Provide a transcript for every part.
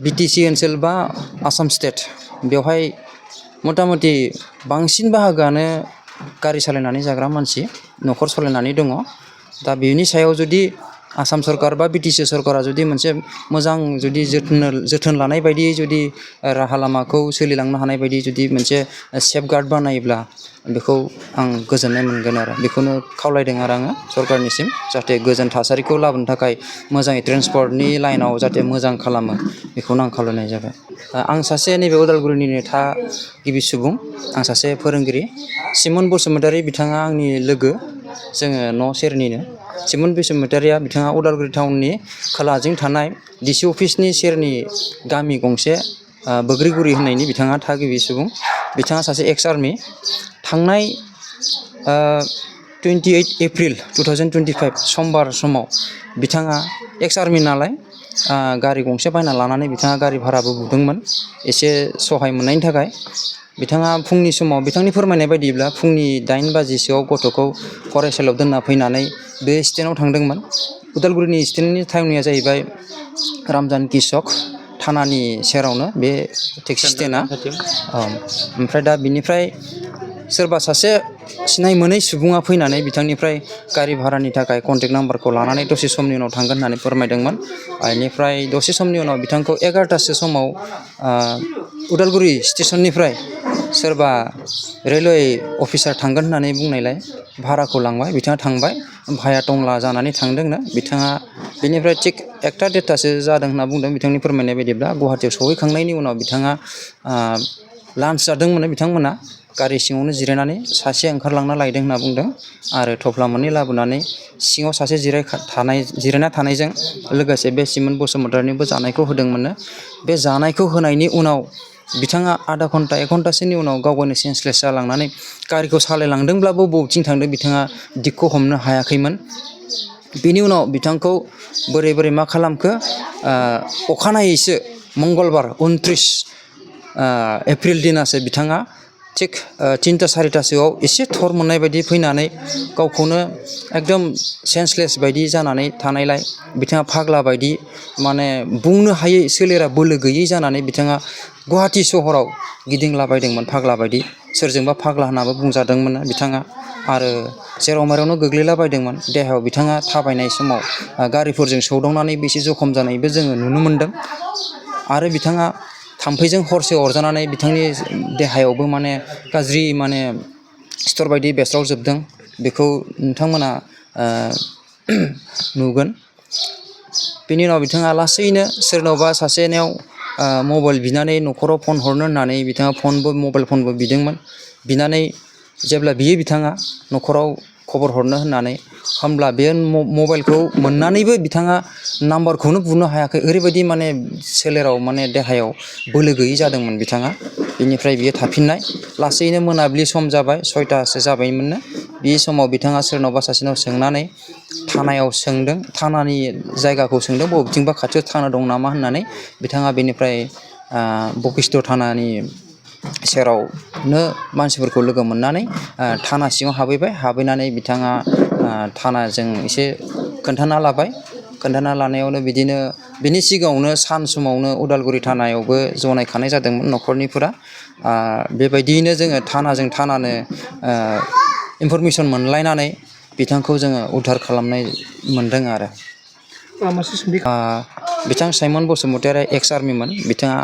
BTC ओनसोल बा Assam state बेवहाय मथा-मथि बांसिन बाहागोआनो गारि सालायनानै जाग्रा मानसि न'खर सालायनानै दङ। दा बेनि सायाव जुदि आसाम सरकार बा बिटिसि सरकारा जुदि मोनसे मोजां जुदि जोथोन लानाय बायदियै जुदि राहा लामाखौ सोलिलांनो हानाय बायदि जुदि मोनसे सेफगार्ड बानायोब्ला बेखौ आं गोजोननाय मोनगोन आरो बेखौनो खावलायदों आरो आङो सरकारनिसिम जाहाथे गोजोन थासारिखौ लाबोनो थाखाय मोजाङै ट्रेन्सपर्टनि लाइनाव जाहाथे मोजां खालामो बेखौनो आं खावलायनाय जाबाय। आं सासे नैबे उदालगुरिनिनो थागिबि सुबुं आं सासे फोरोंगिरि सिमोन बसुमतारी बिथाङा आंनि लोगो जोङो न' सेरनिनो सिमोन बसुमतारीया बिथाङा उदालगुरि टाउननि खोलाहाजों थानाय डिसि अफिसनि सेरनि गामि गंसे बोग्रिगुरि होननायनि बिथाङा थागिबि सुबुं बिथाङा सासे एक्स आर्मि थांनाय 28 एप्रिल 2025 समबार समाव बिथाङा एक्स आर्मि नालाय गारि गंसे बायना लानानै बिथाङा गारि भाराबो बुदोंमोन एसे सहाय मोननायनि थाखाय बिथाङा फुंनि समाव बिथांनि फोरमायनाय बायदिब्ला फुंनि 8 बाजिसोआव गथ'खौ फरायसालियाव दोनना फैनानै बे स्टेन्डआव थांदोंमोन। उदालगुरिनि स्टेन्डनि थावनिया जाहैबाय रामजानकि चक थानानि सेरावनो बे टेक्सि स्टेन्डआ ओमफ्राय दा बिनिफ्राय सोरबा सासे सिनाय मोनै सुबुङा फैनानै बिथांनिफ्राय गारि भारानि थाखाय कन्टेक्ट नाम्बारखौ लानानै दसे समनि उनाव थांगोन होननानै फोरमायदोंमोन। बेनिफ्राय दसे समनि उनाव बिथांखौ 11टासो समाव उदालगुरि स्टेसननिफ्राय सोरबा रेलवे अफिसार थांगोन होननानै बुंनायलाय भाराखौ लांबाय बिथाङा थांबाय भाया टंला जानानै थांदोंनो बिथाङा बेनिफ्राय थिग 1टा-1.5टासो जादों होनना बुंदों बिथांनि फोरमायनाय बायदिब्ला गुवाहाटियाव सहैखांनायनि उनाव बिथाङा लान्च जादोंमोन बिथांमोना गारि सिङावनो जिरायनानै सासे ओंखारलांना लायदों होनना बुंदों आरो थफ्ला मोननै लाबोनानै सिङाव सासे जिरायना थानायजों लोगोसे बे सिमोन बसुमतारीनोबो जानायखौ होदोंमोननो। बे जानायखौ होनायनि उनाव बिथाङा आधा घन्टा 1 घन्टासोनि उनाव गावनो सेन्सलेस जालांनानै गारिखौ सालायलांदोंब्लाबो बबेथिं थांदों बिथाङा दिगखौ हमनो हायाखैमोन। बेनि उनाव बिथांखौ बोरै मा खालामखो अखानायैसो मंगलबार 29 एप्रिल दिनासो बिथाङा थिग 3टा-4टासोआव एसे थर मोननाय बायदि फैनानै गावखौनो एकदम सेन्सलेस बायदि जानानै थानायलाय बिथाङा फाग्ला बायदि माने बुंनो हायै सोलेरा बोलो गैयै जानानै बिथाङा गुवाहाटि सहराव गिदिंलाबायदोंमोन फाग्ला बायदि सोरजोंबा फाग्ला होननाबो बुंजादोंमोन बिथाङा आरो जेराव मेरावनो गोग्लैलाबायदोंमोन देहायाव बिथाङा थाबायनाय समाव गारिफोरजों सौदावनानै बेसे जखम जानायबो जोङो नुनो मोनदों आरो बिथाङा थाम्फैजों हरसे अरजानानै बिथांनि देहायावबो माने गाज्रि माने सिथर बायदि बेरस्रावजोबदों बेखौ नोंथांमोना नुगोन। बेनि उनाव बिथाङा लासैनो सोरनावबा सासेनियाव मबाइल बिनानै न'खराव फन हरनो होननानै बिथाङा मबाइल फनबो बिदोंमोन बिनानै जेब्ला बिथाङा न'खराव खबर हरनो होननानै होमब्ला बे मबाइलखौ मोननानैबो बिथाङा नाम्बारखौनो बुनो हायाखै ओरैबायदि माने सोलेराव माने देहायाव बोलो गैयै जादोंमोन बिथाङा बिनिफ्राय बियो थाफिननाय लासैनो मोनाबिलि सम जाबाय 6टासो जाबायमोननो बे समाव बिथाङा सोरनावबा सासेनाव सोंनानै थानायाव सोंदों थानानि जायगाखौ सोंदों बबेथिंबा खाथियाव थाना दं नामा होननानै बिथाङा बेनिफ्राय बशिष्ट थानानि सेरावनो मानसिफोरखौ लोगो मोननानै थाना सिङाव हाबहैनानै बिथाङा थानाजों एसे खोन्थाना लानायावनो बिदिनो बिनि सिगाङावनो सान समावनो उदालगुरि थानायावबो जनायखानाय जादोंमोन न'खरनिफोरा बेबायदियैनो जोङो थानानो इनफरमेसन मोनलायनानै बिथांखौ जोङो उद्धार खालामनाय मोनदों आरो बिथां साइमन बसुमतारी एक्स आर्मिमोन बिथाङा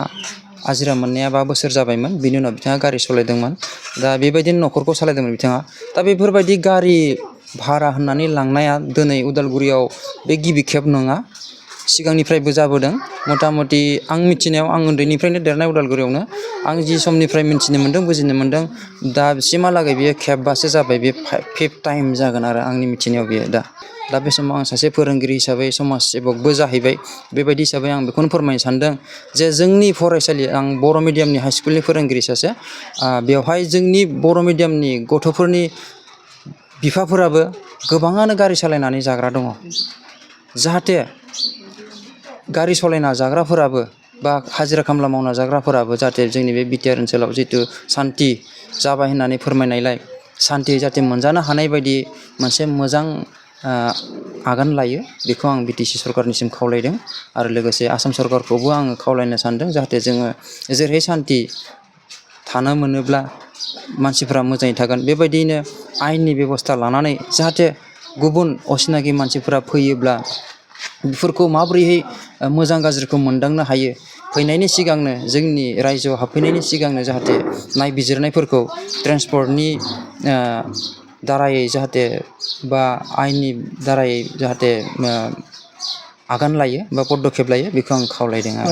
आजिरा मोननाया 5 बोसोर जाबायमोन बिनि उनाव बिथाङा गारि सालायदोंमोन दा बेबायदिनो न'खरखौ सालायदोंमोन बिथाङा दा बेफोरबायदि गारि भारा होननानै लांनाया दिनै उदालगुरियाव बे गिबि खेब नङा सिगांनिफ्रायबो जाबोदों मथा-मथि आं मिथिनायाव आं उन्दैनिफ्रायनो देरनाय उदालगुरियावनो आं जि समनिफ्राय मिथिनो मोन्दों बुजिनो मोन्दों दासिमहालागै बियो खेबबासो जाबाय बे 5th टाइम जागोन आरो आंनि मिथिनायाव बियो दा बे समाव आं सासे फोरोंगिरि हिसाबै समाज सेबकबो जाहैबाय बेबायदि हिसाबै आं बेखौनो फोरमायनो सानदों जे जोंनि फरायसालि आं बर' मिडियामनि हाइ स्कुलनि फोरोंगिरि सासे बेवहाय जोंनि बर' मिडियामनि गथ'फोरनि बिफाफोराबो गोबाङानो गारि सालायनानै जाग्रा दङ जाहाथे गारि सालायना जाग्राफोराबो बा हाजिरा खामला मावना जाग्राफोराबो जाहाथे जोंनि बे बिटिआर ओनसोलाव जितु सान्ति जाबाय होननानै फोरमायनायलाय सान्ति जाहाथे मोनजानो हानाय बायदि मोनसे मोजां आगान लायो बेखौ आं BTC सरकारनिसिम खावलायदों आरो लोगोसे आसाम सरकारखौबो आङो खावलायनो सानदों जाहाथे जोङो जेरैहाय सान्थि थानो मोनोब्ला मानसिफ्रा मोजाङै थागोन बेबायदियैनो आयेननि बेबस्था लानानै जाहाथे गुबुन असिनाखि मानसिफोरा फैयोब्ला बेफोरखौ माबोरैहाय मोजां गाज्रिखौ मोनदांनो हायो फैनायनि सिगांनो जोंनि रायजोआव हाबफैनायनि सिगांनो जाहाथे नायबिजिरनायफोरखौ ट्रेन्सपर्टनि दारायै जाहाथे बा आयेननि दारायै जाहाथे आगान लायो बा पदक्षेप लायो बेखौ आं खावलायदों आरो